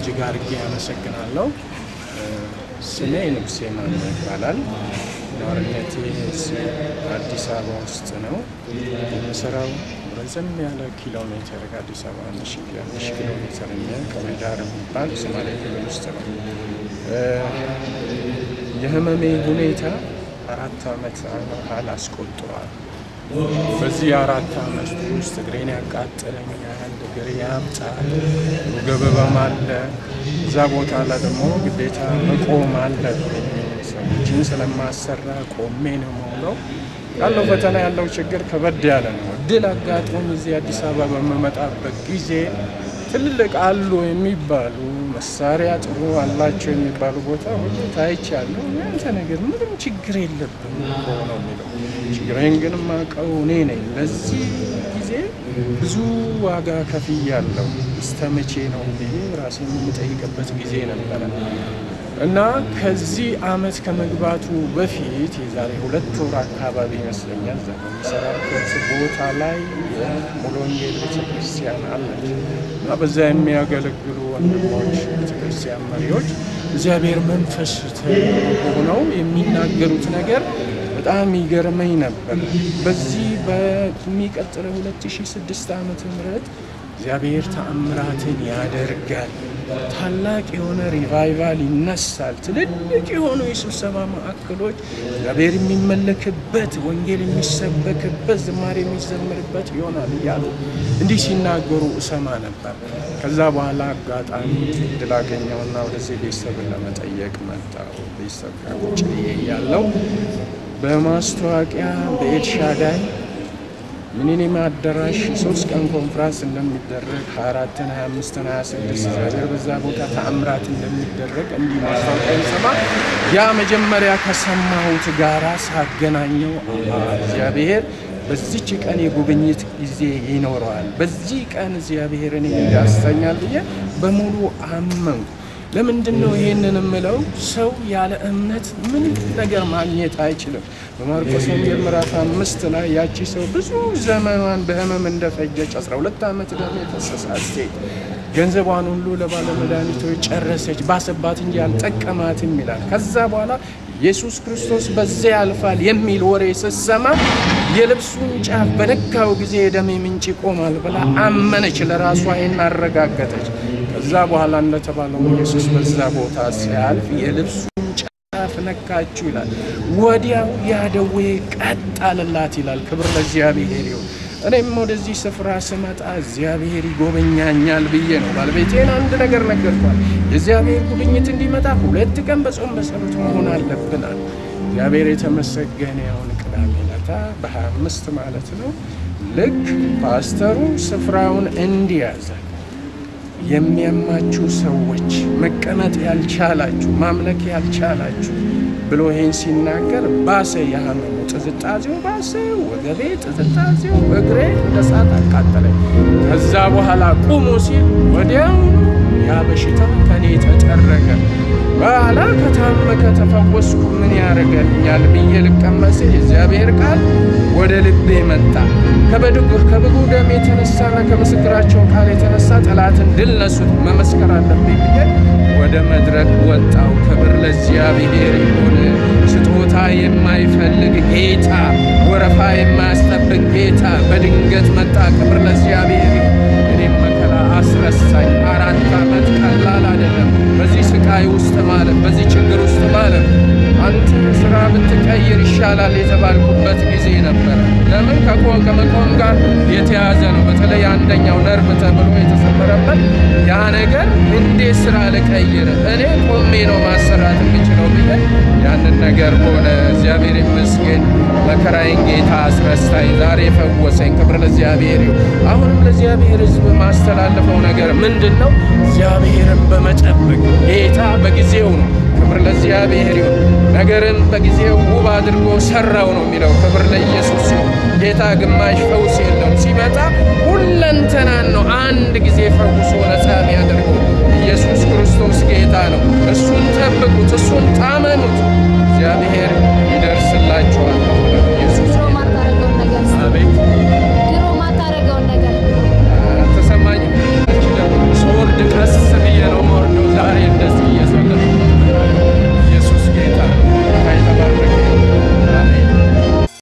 እጅግ አድርጌ አመሰግናለሁ። ስሜ ንጉሴ ማሞ ይባላል። ነዋሪነቴ እዚህ አዲስ አበባ ውስጥ ነው። የምሰራው ረዘም ያለ ኪሎ ሜትር ከአዲስ አበባ 1000 ኪሎ ሜትር ቀብሪ ዳር የሚባል ሶማሌ ክልል ውስጥ ነው። የህመሜ ሁኔታ 4 ዓመት ያህል አስቆጥሯል። በዚህ 4 ዓመት ውስጥ እግሬን ያቃጥለኛል፣ እግሬ ያብጣል፣ ወገብ አለ። እዛ ቦታ ላይ ደግሞ ግዴታ መቆም አለብኝ። ሰዎችን ስለማሰራ ቆሜ ነው የምውለው። ያለው ፈተና ያለው ችግር ከበድ ያለ ነው። እድል አጋጥሞኝ እዚህ አዲስ አበባ በምመጣበት ጊዜ ትልልቅ አሉ የሚባሉ መሳሪያ ጥሩ አላቸው የሚባሉ ቦታ ሁሉ ታይቻለሁ። ያንተ ነገር ምንም ችግር የለብም እኮ ነው የሚለው። ችግሬን ግን የማውቀው እኔ ነኝ። ለዚህ ጊዜ ብዙ ዋጋ ከፍያለሁ። እስከ መቼ ነው ብዬ ራሴን የምጠይቅበት ጊዜ ነበረ እና ከዚህ አመት ከመግባቱ በፊት የዛሬ 2 ወር አካባቢ ይመስለኛል እዛ በምሰራበት ቦታ ላይ የሙሉ ወንጌል ቤተክርስቲያን አለች እና በዛ የሚያገለግሉ ወንድሞች ቤተክርስቲያን መሪዎች እግዚአብሔር መንፈስ ሆነው የሚናገሩት ነገር በጣም ይገርመኝ ነበር። በዚህ በሚቀጥለው 2006 ዓመተ ምህረት እግዚአብሔር ተአምራትን ያደርጋል። ታላቅ የሆነ revival ይነሳል። ትልልቅ የሆኑ የስብሰባ ማዕከሎች እግዚአብሔር የሚመለክበት፣ ወንጌል የሚሰበክበት፣ ዝማሬ የሚዘምርበት ይሆናል እያሉ እንዲህ ሲናገሩ እሰማ ነበር። ከዛ በኋላ አጋጣሚ እድል አገኘውና ወደዚህ ቤተሰብን ለመጠየቅ መጣሁ። ቤተሰብ ጋር ቁጭ ብዬ እያለሁ በማስታወቂያ በኤልሻዳይ ሚኒኒም አዳራሽ 3 ቀን ኮንፍራንስ እንደሚደረግ 24ን፣ 25ን፣ 26 እግዚአብሔር በዛ ቦታ ተአምራት እንደሚደረግ እንዲህ ማስታወቂያ ይሰማ። ያ መጀመሪያ ከሰማሁት ጋራ ሳገናኘው እግዚአብሔር በዚች ቀን የጉብኝት ጊዜ ይኖረዋል፣ በዚህ ቀን እግዚአብሔርን ያስተኛል ብዬ በሙሉ አመንኩ። ለምንድን ነው ይሄንን የምለው? ሰው ያለ እምነት ምንም ነገር ማግኘት አይችልም። በማርቆስ ወንጌል ምዕራፍ 5 ላይ ያቺ ሰው ብዙ ዘመኗን በህመም እንደፈጀች 12 ዓመት ደም የፈሰሳት ሴት ገንዘቧን ሁሉ ለባለመድኃኒቶች ጨረሰች፣ ባሰባት እንጂ አልጠቀማትም ይላል። ከዛ በኋላ ኢየሱስ ክርስቶስ በዚያ ያልፋል የሚል ወሬ ስትሰማ የልብሱን ጫፍ በነካው ጊዜ የደሜ ምንጭ ይቆማል ብላ አመነች። ለራሷ ይህን አረጋገጠች። ከዛ በኋላ እንደተባለው ኢየሱስ በዛ ቦታ ሲያልፍ የልብሱን ጫፍ ነካችው ይላል። ወዲያው ያ ደዌ ቀጥ አለላት ይላል። ክብር ለእግዚአብሔር ይሁን። እኔም ወደዚህ ስፍራ ስመጣ እግዚአብሔር ይጎበኛኛል ብዬ ነው። ባለቤቴን አንድ ነገር ነገርኳት። የእግዚአብሔር ጉብኝት እንዲመጣ 2 ቀን በጾም በጸሎት መሆን አለብናል። እግዚአብሔር የተመሰገነ ይሁን። ቅዳሜ ዕለት በ25 ማለት ነው። ልክ ፓስተሩ ስፍራውን እንዲያዘ የሚያማችሁ ሰዎች መቀመጥ ያልቻላችሁ ማምለክ ያልቻላችሁ ብሎ ይሄን ሲናገር ባሰ። የህመሙ ጥዝጣዜው ባሰ፣ ወገቤ ጥዝጣዜው፣ እግሬ እንደ እሳት አቃጠለኝ። ከዛ በኋላ ቁሙ ሲል ወዲያውኑ ያ በሽታ ከኔ ተጠረገ። በኋላ ከታመ ከተፈወስኩ ምን ያደርገልኛል ብዬ ልቀመጥ ስል የእግዚአብሔር ቃል ወደ ልቤ መጣ። ከበጉ ደም የተነሳና ከምስክራቸው ቃል የተነሳ ጠላትን ድል ነሱት፣ መመስከር አለብኝ ብዬ ወደ መድረክ ወጣው። ክብር ለእግዚአብሔር ይሁን። ስጦታ የማይፈልግ ጌታ፣ ወረፋ የማያስጠብቅ ጌታ በድንገት መጣ። ክብር ለእግዚአብሔር ይሁን። እኔም መከራ አስረሳኝ። 4 ዓመት ቀላል አይደለም። በዚህ ስቃይ ውስጥ ማለት፣ በዚህ ችግር ውስጥ ማለት አንተ ስራ ብትቀይር ይሻላል የተባልኩበት ጊዜ ነበረ። ለምን ከመቆም ጋር የተያዘ ነው። በተለይ አንደኛው ነርቭ ተብሎ የተሰበረበት ያ ነገር እንዴት ስራ ልቀይር፣ እኔ ቆሜ ነው ማሰራት የምችለው ብዬ ያንን ነገር ሆነ። እግዚአብሔር ይመስገን። መከራዬን ጌታ አስረሳኝ፣ ዛሬ ፈወሰኝ። ክብር ለእግዚአብሔር ይሁን። አሁንም ለእግዚአብሔር ሕዝብ ማስተላለፈው ነገር ምንድን ነው? እግዚአብሔርን በመጠበቅ ጌታ በጊዜው ነው። ክብር ለእግዚአብሔር ይሁን። ነገርን በጊዜው ውብ አድርጎ ሰራው ነው የሚለው። ክብር ለኢየሱስ ይሁን። ጌታ ግማሽ ፈውስ የለውም። ሲመጣ ሁለንተናን ነው አንድ ጊዜ ፈውሶ ነፃ የሚያደርገው። ኢየሱስ ክርስቶስ ጌታ ነው። እሱን ጠብቁት፣ እሱን ታመኑት።